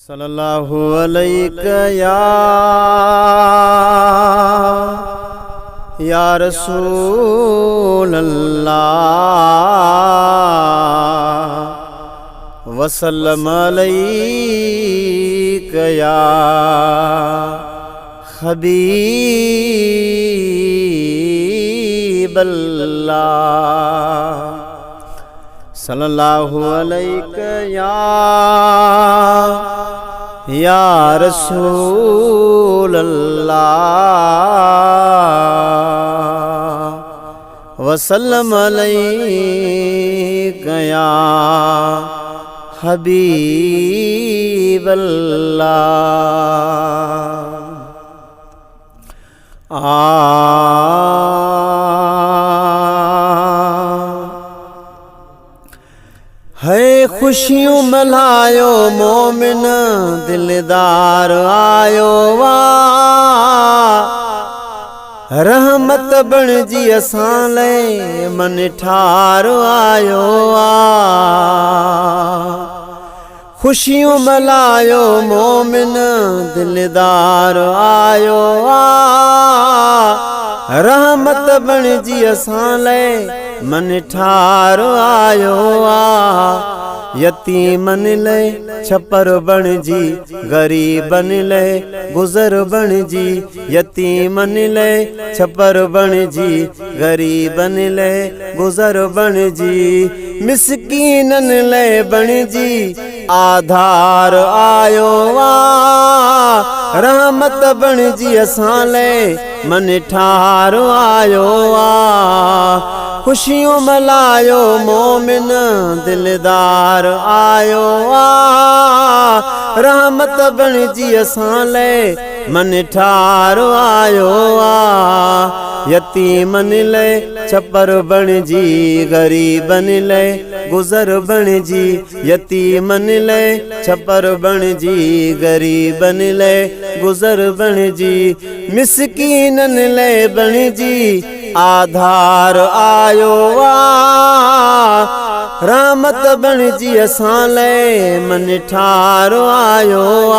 صلي الله عليڪ يا يا رسول الله وسلم عليڪ يا حبيب الله صلي الله عليڪ يا يا رسول الله وسلم عليڪ يا حبيب الله هي خوشيون ملهايو مومن دلدار آيو آ رحمت بڻجي اسان لئي من ٺار آيو آ خوشيون ملهايو مومن دلدار آيو آ رحمت بڻجي اسان لئي من ٺار آيو آ يتيمن لئي ڇپر بڻجي غريبن لئي گذر بڻجي يتيمن لئي ڇپر بڻجي غريبن لئي گذر بڻجي مسڪينن لئه بڻجي آڌار آيو آ رحمت بڻجي اسان لئه من ٺار آيو آ خوشيون ملهايو مومن دلدار آيو آ رحمت بڻجي اسان لئه من ٺار آيو آ يتيمن لئه ڇپر بڻجي غريبن لئه گذر بڻجي يتيمن لئه ڇپر بڻجي غريبن لئه گذر بڻجي مسڪينن لئه بڻجي آڌار آيو آ رحمت بڻجي اسان لئه من ٺار آيو آ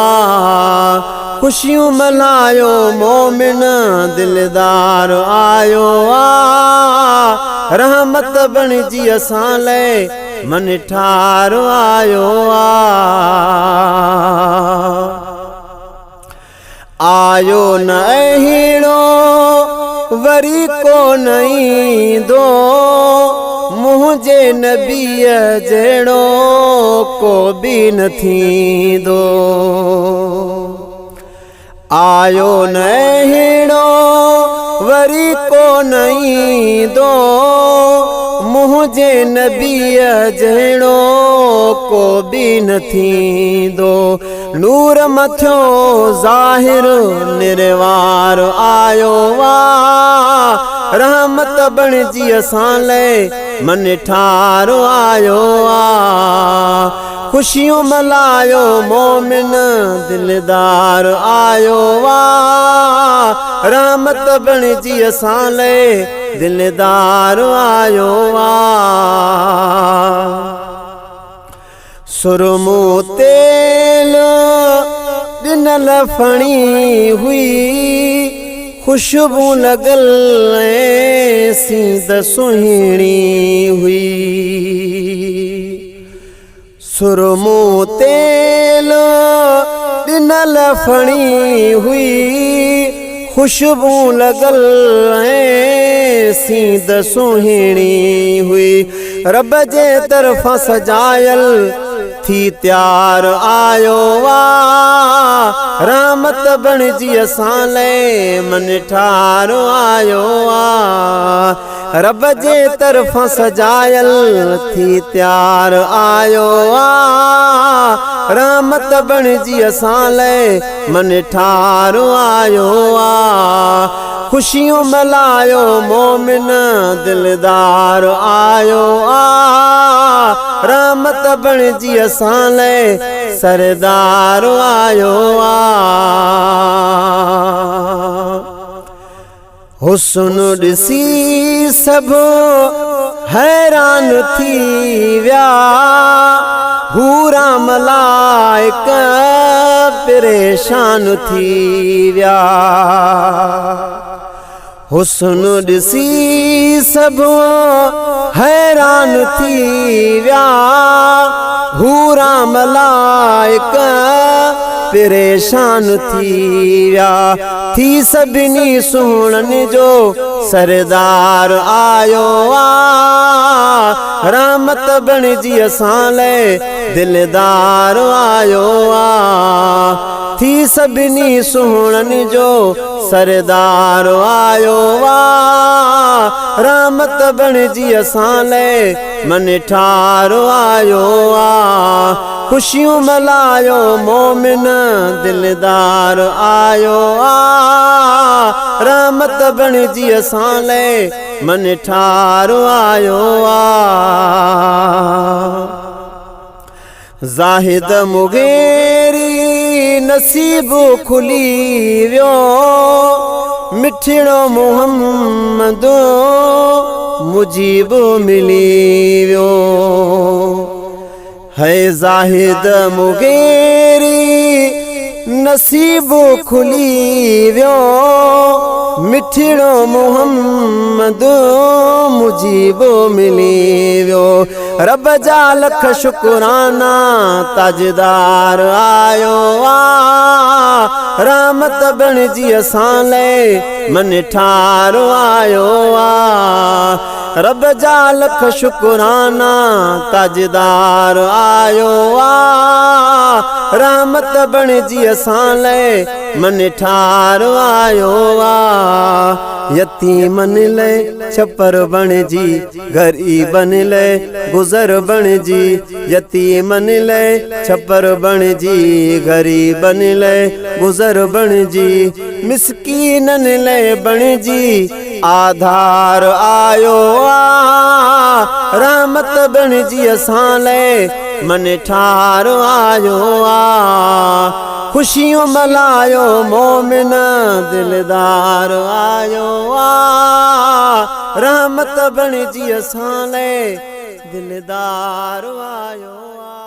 خوشيون ملهايو مومن دلدار آيو آ رحمت بڻجي اسان لئه من ٺار آيو آ آيو نه اهڙو وري ڪو نه ايندو منهنجي نبيء جهڙو ڪو به نه ٿيندو آيو نه اهڙو وري ڪو نه ايندو منهنجي نبيء جهڙو ڪو به نه ٿيندو نور مٿيو ظاهر نروار آيو آ رحمت بڻجي اسان لئه من ٺار آيو آ خوشيون ملهايو مومن دلدار آيو آ رحمت بڻجي اسان لئه دلدار آيو آ. سرمو تيل ڏنل ڦڻي هئي، خوشبو لڳل ۽ سينڌ سهڻي هئي. سرمو تيل ڏنل ڦڻي هئي، خوشبو لڳل ۽ سينڌ سهڻي هئي. رب جي طرفان سجايل ٿي تيار آيو آ رحمت بڻجي اسان لئه من ٺار آيو آ رب جي طرفان سجايل ٿي تيار آيو آ رحمت بڻجي اسان لئه من ٺار آيو آ خوشيون ملهايو مومن دلدار آيو آ رحمت بڻجي اسان لئه سردار آيو آ حسن ڏسي سڀ حيران ٿي ويا حورا ملائڪ پريشان ٿي ويا. حسن ڏسي سڀ حيران ٿي ويا، حورا ملائڪ پريشان ٿي ويا. ٿي سڀني سهڻن جو سردار آيو آ، رحمت بڻجي اسان لئي دلدار آيو آ. ٿي سڀني سهڻن جو سردار آيو آ، رحمت بڻجي اسان لئي منٺار آيو آ. خوشيون ملهايو مومن دلدار آيو آ، رحمت بڻجي اسان لئي منٺار آيو آ. زاهد مغيري نصيب کلي ويو، مٺڙو محمد مجيب ملي ويو. هي زاهد مغيري نصيب کلي ويو، مٺڙو محمد مجيب ملي ويو. رب جا لک شڪرانا تاجدار آيو آ، رحمت بڻجي اسان لئي منٺار آيو آ. رب جا لک شڪرانا تاجدار آيو آ، رحمت بڻجي اسان لئي منٺار آيو آ. يتيمن لئي ڇپر بڻجي، غريبن لئي گذر بڻجي، يتيمن لئي ڇپر بڻجي، غريبن لئي گذر بڻجي، مسڪينن لئي بڻجي آڌار آيو آ، رحمت بڻجي اسان لئي منٺار آيو آ. خوشيون ملهايو مومن دلدار آيو آ، رحمت بڻجي اسان لئي دلدار آيو آ.